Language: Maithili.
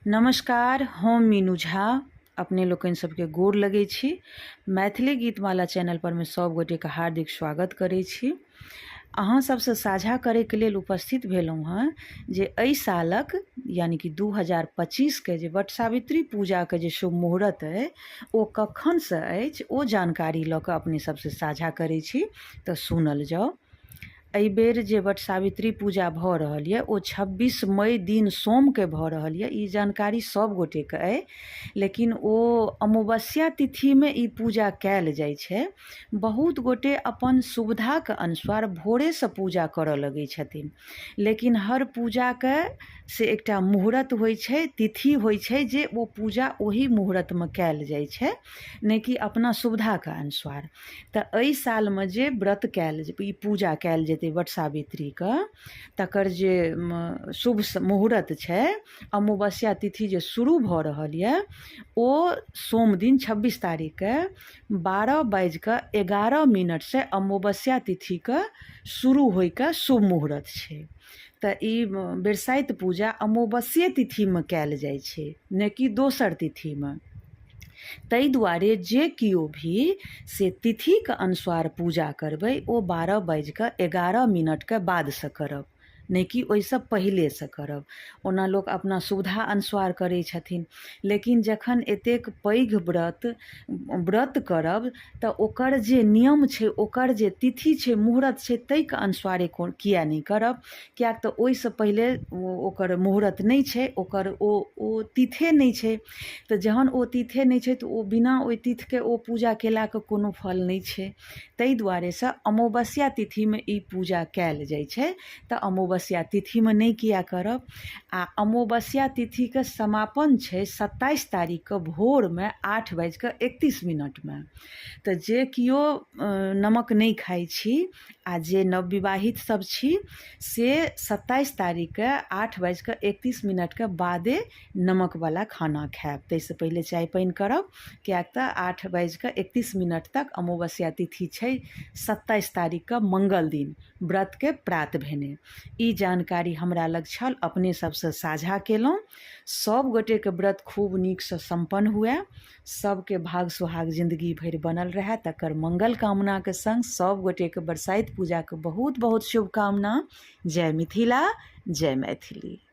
नमस्कार, हम मीनू झा अपने लोकनि सबके गोर लगै छी। मैथिली गीतमाला चैनल पर मे सब गोटेके हार्दिक स्वागत करै छी। अहाँ सबसँ साझा करैके लेल उपस्थित भेलहुँ हँ जे एहि सालक यानि कि 2025 के जे वट सावित्री पूजाके जे शुभ मुहूर्त अइ ओ कखनसँ अछि, ओ जानकारी लऽ कऽ अपने सबसँ साझा करै छी, तऽ सुनल जाउ। एहि बेर जे वट सावित्री पूजा भऽ रहल यऽ ओ 26 मई दिन सोमके भऽ रहल यऽ। ई जानकारी सब गोटेके अइ, लेकिन ओ अमावस्या तिथिमे ई पूजा कयल जाइ छै। बहुत गोटे अपन सुविधाके अनुसार भोरेसँ पूजा करऽ लगै छथिन, लेकिन हर पूजाके से एकटा मुहूर्त होइ छै, तिथि होइ छै, जे ओ पूजा ओही मुहूर्तमे कयल जाइ छै, नहि कि अपना सुविधाके अनुसार। तऽ एहि सालमे जे व्रत कयल, ई पूजा कयल जेतै वट सावित्रीके, तकर जे शुभ मुहूर्त छै, अमावस्या तिथि जे शुरू भऽ रहल यऽ ओ सोम दिन 26 तारीखके 12 बाजिकऽ 11 मिनटसँ अमावस्या तिथिके शुरू होइके शुभ मुहूर्त छै। तऽ ई बरसाइत पूजा अमावस्ये तिथिमे कयल जाइ छै, नहि कि दोसर तिथिमे। ताहि दुआरे जे केओ भी से तिथिके अनुसार पूजा करबै ओ 12 बाजिकऽ 11 मिनटके बादसँ करब, नहि कि ओहिसँ पहिलेसँ करब। ओना लोक अपना सुविधा अनुसार करै छथिन, लेकिन जखन एतेक पैघ व्रत करब तऽ ओकर जे नियम छै, ओकर जे तिथि छै, मुहूर्त छै, ताहिके अनुसारे किए नहि करब? किएक तऽ ओहिसँ पहिले ओकर मुहूर्त नहि छै, ओकर ओ तिथे नहि छै। तऽ जहन ओ तिथे नहि छै तऽ ओ बिना ओहि तिथिके ओ पूजा केलाके कोनो फल नहि छै। ताहि दुआरेसँ अमावस्या तिथिमे ई पूजा कयल जाइ छै, तऽ अमावस्या तिथिमे नहि किए करब? आ अमावस्या तिथिके समापन छै 27 तारीखके भोरमे 8 बाजिकऽ 31 मिनटमे। तऽ जे केओ नमक नहि खाइ छी आ जे नवविवाहित सब छी से 27 तारीखके 8 बाजिकऽ 31 मिनटके बादे नमकवला खाना खायब, ताहिसँ पहिले चाय पानि करब, किएक तऽ 8 बाजिकऽ 31 मिनट तक अमावस्या तिथि छै 27 तारीखके मंगल दिन व्रतके प्रात भेने। ई जानकारी हमरा लग छल, अपने सबसँ साझा केलहुँ। सब गोटेके व्रत खूब नीकसँ सम्पन्न हुए, सबके भाग सुहाग जिन्दगी भरि बनल रहए, तकर मंगल कामनाके संग सब गोटेके बरसाइत पूजाके बहुत बहुत शुभकामना। जय मिथिला, जय मैथिली।